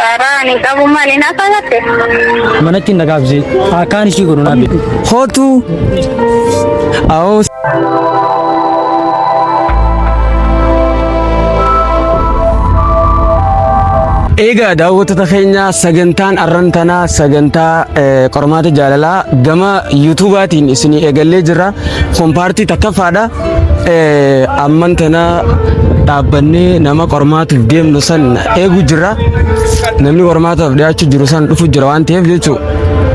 Karaa ani qabu maali na fayyadde? Manatti hin dhagaabse. Akkaan ishii godhu naa beeku. Kootu. Awoo. Egaa daawwattoota keenya sagantaan arran tanaa sagantaa qormaata jaalalaa gama yuutuubaatiin isinii eegallee jirra. Kun paartii takkaffaadha. Amman tana dhaabbannee nama qormaatuuf deemnu san eegu jirra. Namni qormaataaf dhiyaachuu jiru san dhufu jira waan ta'eef jechuudha.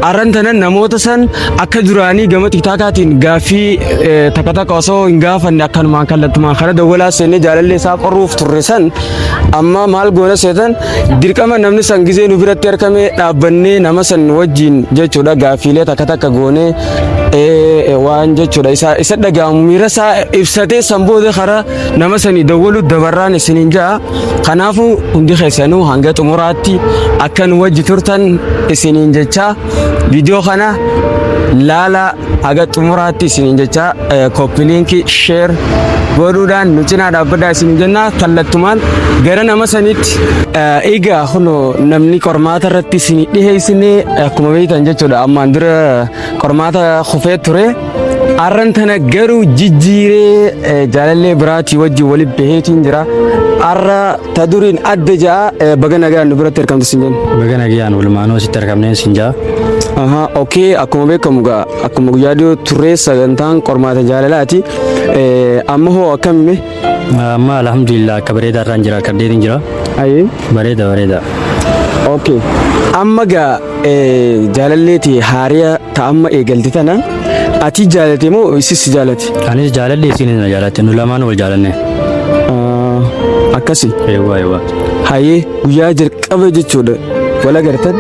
Arran tana namoota san akka duraanii gama tiktaakaatiin gaaffii takka takka osoo hin gaafanne akkanumaan kallattumaan karaa dawwalaa seennee jaalallee isaa qorruuf turre san amma maal goona seetan dirqama namni san gizee nu biratti argame dhaabbannee nama san wajjin jechuudha gaaffiilee takka takka goonee waan jechuudha isa isa dhaga'amu miira isaa ibsatee san booda karaa nama sanii dawwalu dabarraan isiniin ja'a. Kanaafuu hundi keessanuu hanga xumuraatti akka nu wajji turtan isiniin jecha viidiyoo kana laala haga xumuraatti isiniin jecha copy link share godhuudhaan nu cinaa dhaabbadhaa isiniin jenna kallattumaan gara nama saniitti. Egaa kunoo namni qormaata irratti isinii dhiheessine akkuma beektan jechuudha ammaan dura qormaata kufee ture. Arran tana garuu jijjiiree jaalallee biraatii wajjin waliin baheetiin jira. Arra ta duriin adda ja'a baga nagaan nu biratti argamte sin jenna. Baga nagaan walumaanuu asitti argamneen sin ja'a. Aha, okay, akkuma beekamu gaa akkuma guyyaa dhiyoo turree sagantaan qormaata jaalalaati. Amma hoo akkami? Amma alhamdulillah akka bareedaa irraan jira akka deetiin jira. Ayee. Bareeda bareeda. Okay. Amma gaa jaalalleeti haariya ta amma eegalte tana ati jaalate moo isis si jaalate? Anis jaaladhe isiinis na jaalatte nu lamaan wal jaalanne. Akkasi. Eewwa eewwa. Hayyee guyyaa jalqaba jechuudha wal agartan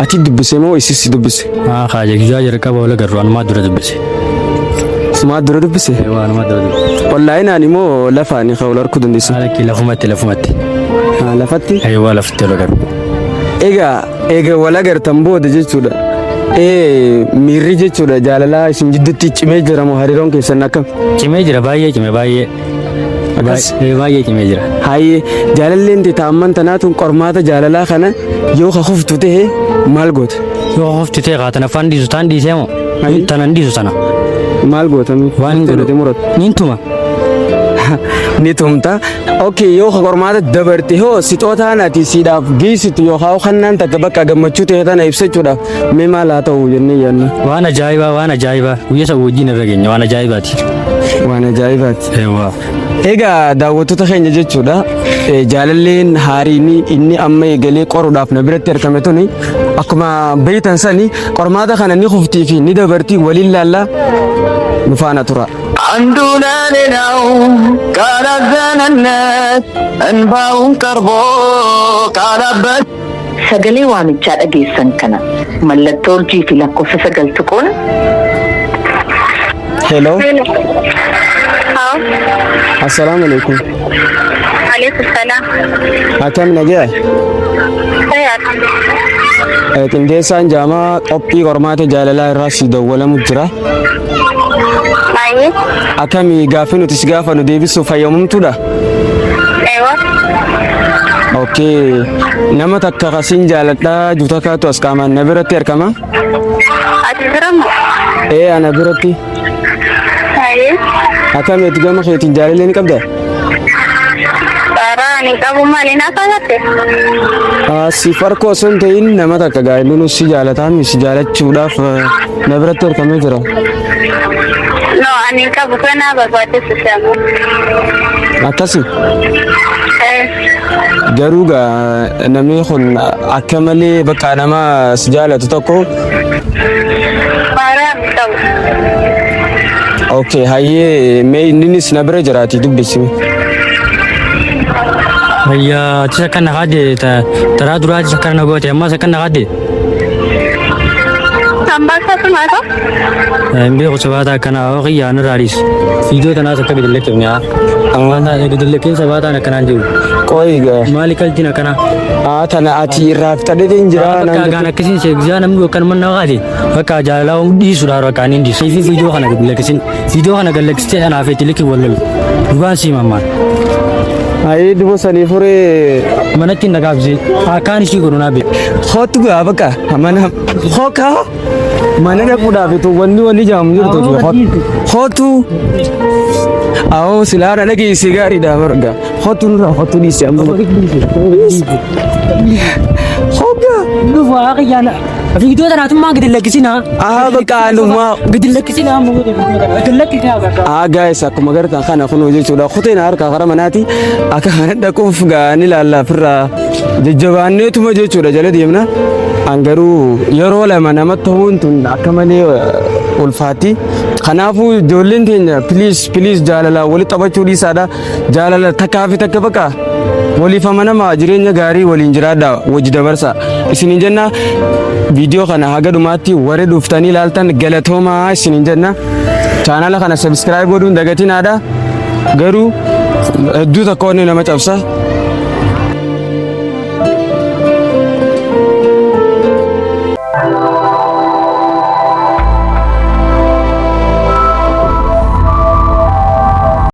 ati dubbise moo isis si dubbise? Haa kaaje guyyaa jalqaba wal agarru anumaa dura dubbise. Sumaa dura dubbise? Eewwa anumaa dura dubbise. Onlaayinaan immoo lafaan kan wal arguu dandeessu? Lakkii lafumatti lafumatti. Lafatti? Eewwa lafatti wal agarru. Egaa eega wal agartan booda jechuudha. Miirri jechuudha jaalalaa isin jidduutti cimee jira moo hariiroon keessan akkam? Cimee jira baay'ee cime baay'ee. Akkas? Baay'ee cimee jira. Hayyee jaalalleen tee taamman tanaatuun qormaata jaalalaa kana yoo ka kuftu ta'e maal goota? Yoo kufti ta'e kaa tana afaan dhiisu taan dhiisee moo? Hayyee. Tana hin dhiisu tana. Maal goota? Waan hin godhu. Muratu. Niin tuma. Ni tumta. Okay, yoo qormaata dabarte hoo sixootaan ati siidhaaf geessitu yookaan kannaan takka bakka gammachuu ta'e tana ibsachuudhaaf mee maal haa ta'u jennee yaadna. Waan ajaa'ibaa waan ajaa'ibaa guyya san wajjin irra geenya waan ajaa'ibaati. Waan ajaa'ibaati. Eewwa. Egaa daawwattoota keenya jechuudha jaalalleen haariin inni amma eegalee qoruudhaaf na biratti argame tuni akkuma beektan sani qormaata kana ni kuftii fi ni dabartii waliin laalla nu faana tura. አንዱን ሌላው ካላዘነለት እንባውን ቀርቦ ካላበ Sagalee waamichaa dhageessan kana mallattoo urjii fi lakkoofsa sagal tuquun Hello. Haa. Assalaamu alaikum. Alaikum salaam. Akkam nagaya? Fayyaa. Qindeessaan jaamaa qophii qormaata jaalalaa irraa si dawwalamu jira. Baay'ee. Akkami gaaffii nuti si gaafannu deebisuuf fayyamamtuudha? Eewwa. Okay. Nama takka kasiin jaaladhaa jiru takkaatu as qaamaan na biratti argama. Ati bira moo? Ee ana biratti. Baay'ee. Akkami ati gama keetiin jaalallee ni qabdaa? Karaa ani qabu maali na fayyadde? Si farkoo osoo hin ta'in nama takka gaa'elluun si jaalataa si jaalachuudhaaf na biratti argamee jira. No, ani qabu kana barbaachisu samu. Akkasi. Eh, Garuu gaa namni kun akka malee bakka nama si jaalatu tokko karaa ani qabu. Okay, hayyee mee inninis na bira jiraati dubbisi. Ayyaa atis akka na kaadde taraa duraa atis akka na goote ammas akka na kaadde. Ambaasaa sumaata? Hin beeku sabaataa akkanaa hoo kiyyaan irraa dhiis. Viidiyoo tanaas akka gadi lakkifne haa. Waan gadi lakkiin sabaataan akkanaan jiru. Qoyi gaa. Maali qaltiin akkanaa? Haa tana ati irraa fixadheetiin jira Bakka naan gaan jette. akkasiin seegzaa namni yookaan mana kaate bakka jaalalaa dhiisuudha bakka inni dhiisu. Fi viidiyoo kana gadi lakkisin. Viidiyoo kana gadi lakkistee anaaf itti likki wal lolu. Dhugaan sii mammaan. Hayyee duba sanii furee Manatti hin dhagaabsee akkaan ishii godhu naa beeku. Kootu gaa bakka mana hookaa mana dhaquudhaaf itu wanni wanni jaamu jirtu jechuudha. Kootu awoo silaa na dhageessi gaariidha barga. Kootu nurraa kootu dhiisi amma. Hoogaa. Dhufu haa qiyyaana. Viidiyoo tanaatummaa gadi lakkisinaa. Ah bakka anumaa. Gadi lakkisinaa gadi lakkisinaa. Ah guys, akkuma gartan kana kunuu jechuudha. Kuteen harkaa karaa manaati akka kana dhaquuf gaa ni ilaalla ofirraa jajjabaanneetuma jechuudha jala deemna. An garuu yeroo lama nama ta'uun tun akka malee ulfaatti. Kanaafuu ijoolleen teenya, please, please, jaalala walitti taphachuu dhiisaadha. Jaalala takkaa fi takka bakka waliif amanama, jireenya gaarii waliin jiraadha, wajji dabarsa. Isiniin jenna, viidiyoo kana haga dhumaatti warri dhuftanii ilaaltan galatoomaa isiniin jenna. Chaanala kana subscribe godhuun dagatinaadha. Garuu hedduu takka wanni nama cabsa.